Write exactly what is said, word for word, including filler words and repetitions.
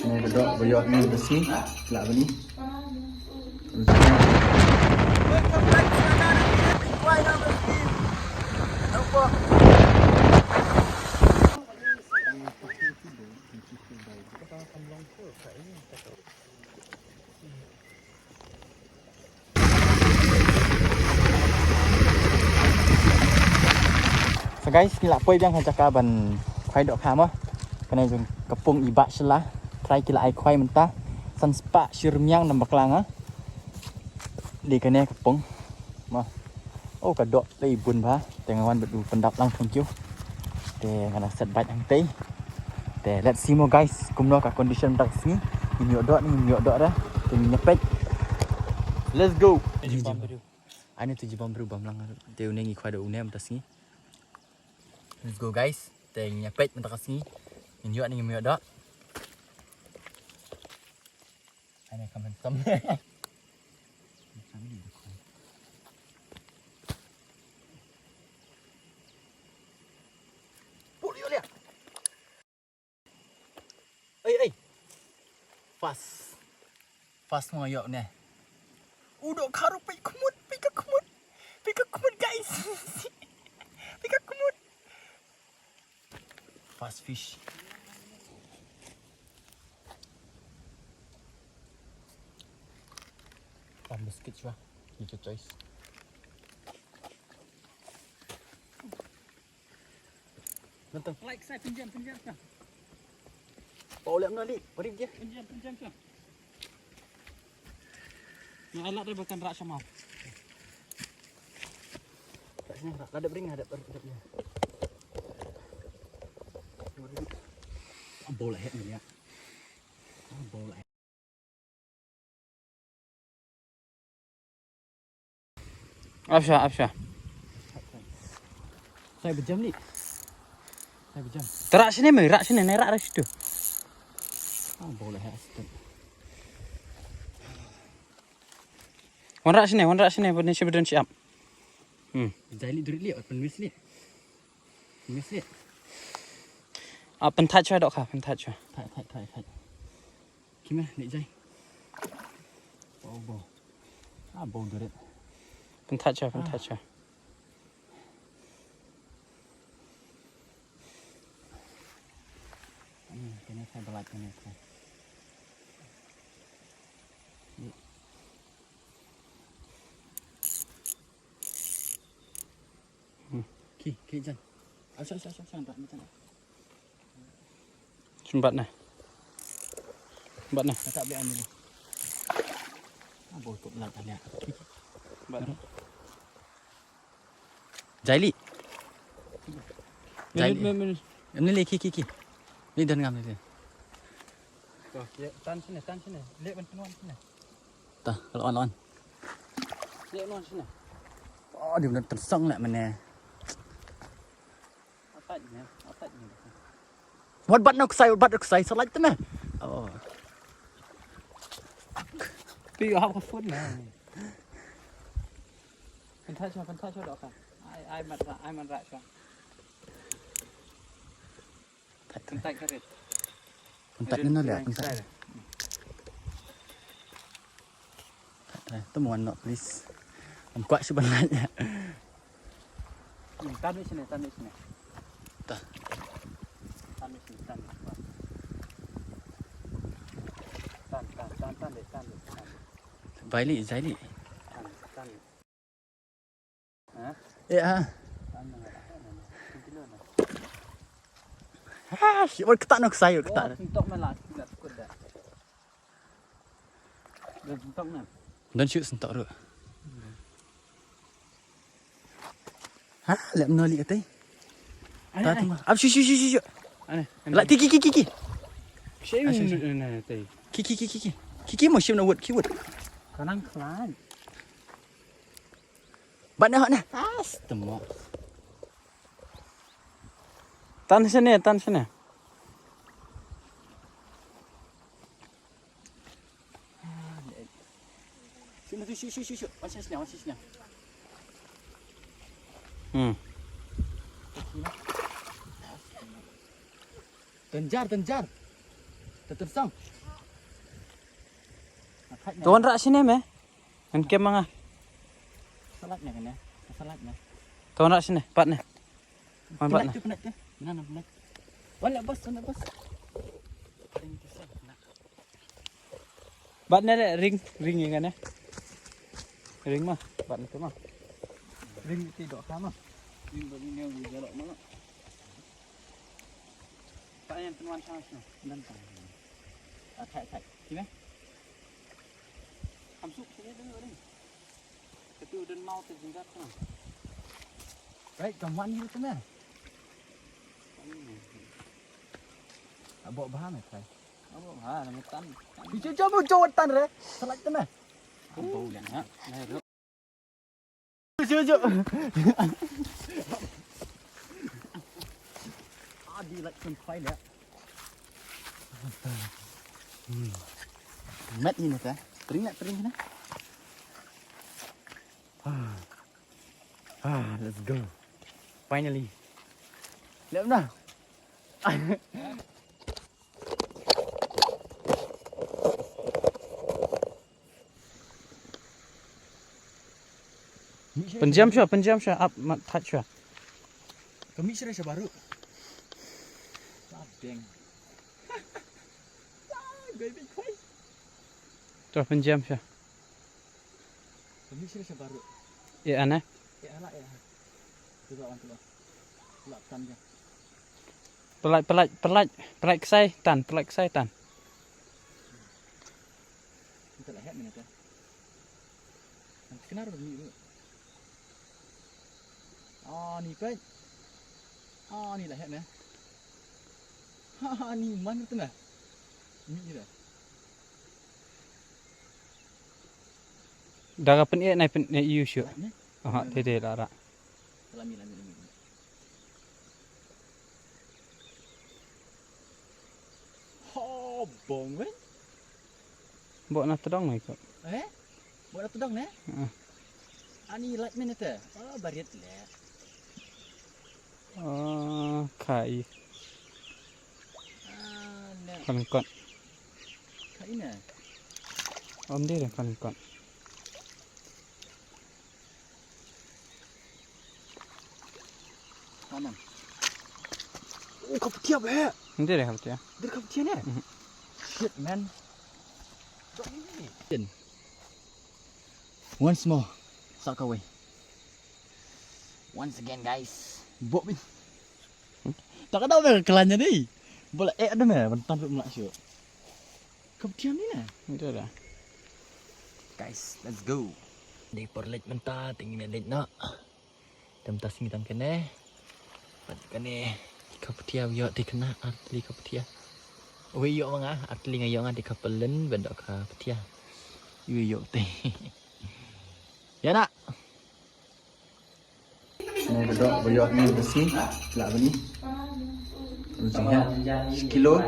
Nga ka doh ba ïoh ngi ba sngi. Lah ba ni. So guys, ngi la poi biang ha jaka ban khwai dohkha mo. Kane jong ka pung i Bah Shylla. Trai ki la ai khwai mynta. San spah shi rmiang nam bakla nga. Dei kane ka pung. Mo. Oh, ka doh dei bun bha. Te nga wan bad u pyndap lang thung kiew. Te nga dang set bait hangtei. Te let's see mo guys, kumno ka condition mynta ka sngi. Ngin ïoh doh, ngin ïoh doh ra. Te ngin ïa peit. Let's go. Ani tu jibam bru bam lang. Te une ngi khwai doh une mynta sngi. Let's go guys. Te ngin ïa peit mynta ka sngi. Ngin ïoh ne ngim ïoh doh. Ani kam handsome. Pul ïoh lia. Ei, ei. Fast. Fast mo ïoh ne. U dohkha ruh peit khmut, peit ka khmut. Peit ka khmut guys. Peit ka khmut. Fast fish. Tam biscuit shuwa. Ni choice. Nantang. Like sa pinjam, pinjam sa. Oh, lem na li. Bari je. Pinjam, pinjam sa. Nga ai lad dei ba kan rah shamar. Rah sini, rah. Lad dep ring, lad dep ring. Bol lah ni ya. Bol lah. Ap sha, ap sha. Sai bejam ni. Sai bejam. Te rah shane me, rah shane, ne rah rah shitu. Ah, boleh ya, situ. Wan rah shane, wan rah shane, bad ne shi bad ne shi ap. Hmm. Jai li durit li, ot pynwis li. Pynwis li. Ah, pynthait shwa dohkha, pynthait shwa. Thait, thait, thait, thait. Kima, nek jai. Oh, bo. Ah, bo durit. Pynthait shwa, pynthait shwa. Hmm, kane khai balat kane khai. Hmm. Ki, ki jan. Asha, asha, asha, asha, dak, dak. Symbat na. Symbat na. Kata be ani ni. Abo tu lat alia. Symbat na. Jaili. Jaili. Minit, minit, minit. Ini li ki ki ki. Ni dan ngam ni. Tu, ya, tan sini, tan sini. Lek ban penuan sini. Ta, lawan, lawan. Lek penuan sini. Oh, dia benar tersang nak mana. Atat ni, atat ni. Wat bat na ksai, wat bat na ksai, salait tu meh. Oh. Pi hap ka phone na. Kan thach ma, kan thach ma doh ka. Ai, ai mat ra, ai mat ra ka. Kan thach ka rit. Pyntat ngin noleh, pyntat. Pyntat, eh, to mo wan noh, please. Ngam kwah shuh ban lait ïa. Hmm, tan wei shane, tan wei shane. Ta. Tan wei shane, tan wei. Tan, tan, tan, tan dei, tan dei, tan. Bai li, jai li. Tan, tan. Ha? Eh, ha. Ha, shi wan kata nok sayo kata. Oh, sentok me la, la kut da. Dah sentok na. Don shu sentok ru. Ha, lek noli kata. Ane, ane. Ab shu, shu, shu, shu, shu. Ane, ane. La, ki, ki, ki, ki, ki. Shu, ah, shu, shu. Ane, ane, tai. Ki, ki, ki, ki, ki. Ki, ki, mo shim na wut, ki wut. Kanang klan. Bat na, bat na. As, temo. Tan sini, tan sini. Sini tu, shu, shu, shu, shu. Wan sini, wan sini. Hmm. Tenjar, tenjar. Tetur song. Athai ne. Tuan rak sini me. Kan kem manga. Salat ne kene. Salat ne. Tuan rak sini, pat ne. Man bat ne. Penat tu, penat tu. Mana nak penat? Wan nak bos, wan nak bos. Bat ne le ring, ring yang ne. Ring mah, bat ne tu mah. Ring ti dok sama. Ring bat ne yang jalok mana? Tak yang tuan sama sini. Dan tak. Athai, athai. Sini. Kam suk sini tu ni. Katu dan mau tu jinggat tu. Baik, kam wan ni tu meh. Abok bahan eh, kai. Abok bahan, nama tan. Cucu, cucu, cucu, tan re. Salat tu meh. Abok dah, ha. Cucu, cucu. Adi, like, some fine, ya. Mat ni na ta. Tering nak, tering na. Ah, let's go. Finally. Lep na. Pynjam shuwa, pynjam shuwa, ap mat thait shuwa. Ka mih shuwa sha baruh. Ka deng. Gai bit khoi. To pynjam shuwa. Ka mih shuwa sha baruh. Ïa ana. Ïa ana, ïa ana. Tu ba wan tu ba. Lap tan ja. Pynlait, pynlait, pynlait, pynlait ksai tan, pynlait ksai tan. Nta la heh mynta. Nta kena ruh ni ruh. Ah, ni peit. Ah, ni la heh ne. Ha, ha, ni man tu ne. Ni ni dah. Da ka pynïaid nai pynïaid ïu shu. Lait ne? Aha, te de la ra. Lami, lami, lami. Ho, bong weh. Bok na tedong mai kop. Eh? Bok na tedong ne? Heeh. Ani lait mynta. Oh, barit le. Oh, kai. Ah, ne. Kan kot. Kai ne. Om de kan kot. Kanan. Oh, ka ptia ba. Hindi deh ka ptia. Hindi ka ptia ne. Mhm. Shit, man. Once more. Sa kawei. Once again, guys. Bok bin. Tak ada ba klan jadi. Bola eh ada me, bentar dulu melak syu. Ka ptia ni na. Hindi deh. Guys, let's go. Dei por leit mynta, te ngi leit noh. Te mynta sngi tang kane. Bad kane ka ptia ïoh te kane ar tylli ka ptia. Wei ïoh ma nga, ar tylli nga ïoh nga te ka pyllen bad ka ptia. Wei ïoh te. Ïa na. Nai ka dok ba ïoh ni ka sngi. Lah bani. Ujung ya. Kilo.